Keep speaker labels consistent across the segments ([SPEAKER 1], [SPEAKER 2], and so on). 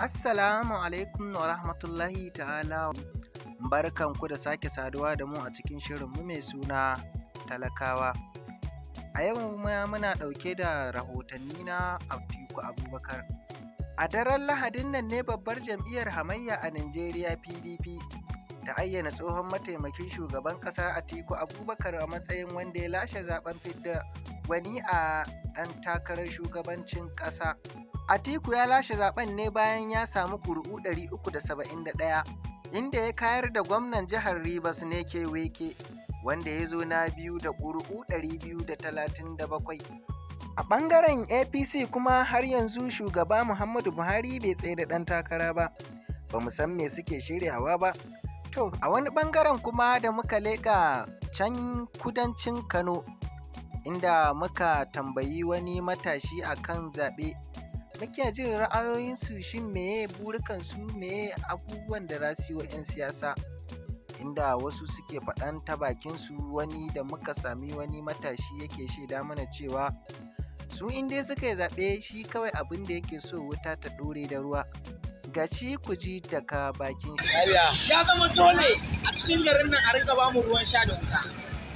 [SPEAKER 1] Assalamu alaikum wa rahmatullahi ta'ala. Barkanku da sake saduwa da mu a cikin shirinmu mai suna Talakawa. A yau ma muna ɗauke da rahotanni na Atiku Abubakar. A daren Lahadin nan ne babbar jam'iyyar hamayya a Najeriya, PDP, ta ayyana tsohon mataimakin shugaban ƙasa Atiku Abubakar a matsayin wanda ya lashe zaɓen fidda gwani a ɗan takarar shugabancin ƙasa. Atiku ya lashe zaɓen ne bayan ya samu ƙuri'u 371, inda ya kayar da gwamnan jihar Rivers Nike Wike, wanda ya zo na biyu da ƙuri'u 237. A ɓangaren APC kuma, har yanzu shugaba Muhammadu Buhari bai tsaida ɗan takara ba, ba mu san me suke shiryawa ba. To, a wani ɓangaren kuma da muka leƙa can kudancin Kano, inda muka tambayi wani matashi a kan zaɓe, muke jin ra'ayoyinsu, shin meye burikansu, meye abubuwan da za su yi wa 'yan siyasa, inda wasu suke faɗan ta bakinsu. Wani da muka sami wani matashi yake shaida mana cewa su in dai suka yi zaɓe, shi kawai abin da yake so wuta ta ɗore da ruwa. Ga shi, ku ji daga bakin shi.
[SPEAKER 2] Ya zama dole a cikin garin nan a rinka bamu ruwan sha da wuta.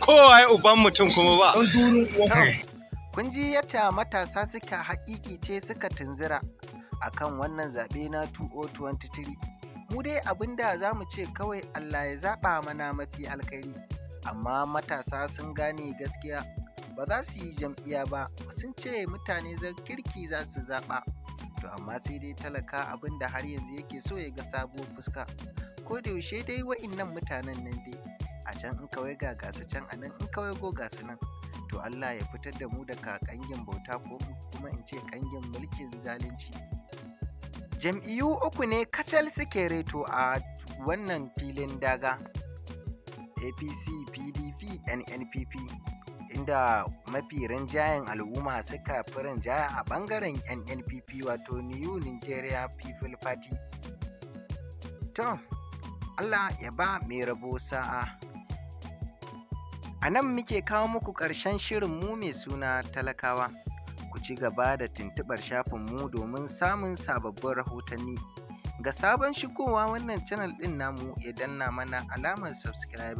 [SPEAKER 3] Kowa ya uban mutum kuma ba.
[SPEAKER 2] Don durin uwan.
[SPEAKER 1] Kun ji yadda matasa suka haƙiƙice, suka tunzura akan wannan zaɓe na 2023. Mu dai abin da za mu ce kawai, Allah ya zaɓa mana mafi alkhairi. Amma matasa sun gane gaskiya, ba za su yi jam'iyya ba, sun ce mutane kirki za su zaɓa. To, amma sai dai talaka abin da har yanzu yake so ya ga sabuwar fuska. Ko da yaushe dai wa'innan mutanen nan dai a can, in ka waiga ga su can a nan, in ka waigo ga su nan. To, Allah ya fitar da mu daga ƙangin bauta, ko kuma in ce ƙangin mulkin zalunci. Jam'iyyu uku ne kacal suke reto a wannan filin daga: APC, PDP, NNPP, inda mafi rinjayen al'umma suka fi rinjaya a ɓangaren NNPP, wato New Nigeria People Party. To, Allah ya ba mai rabo sa'a. A nan muke kawo muku ƙarshen shirin mu mai suna Talakawa. Ku ci gaba da tuntuɓar shafinmu domin samun sababbin rahotanni. Ga sabon shigowa wannan channel ɗin namu, ya danna mana alamar subscribe.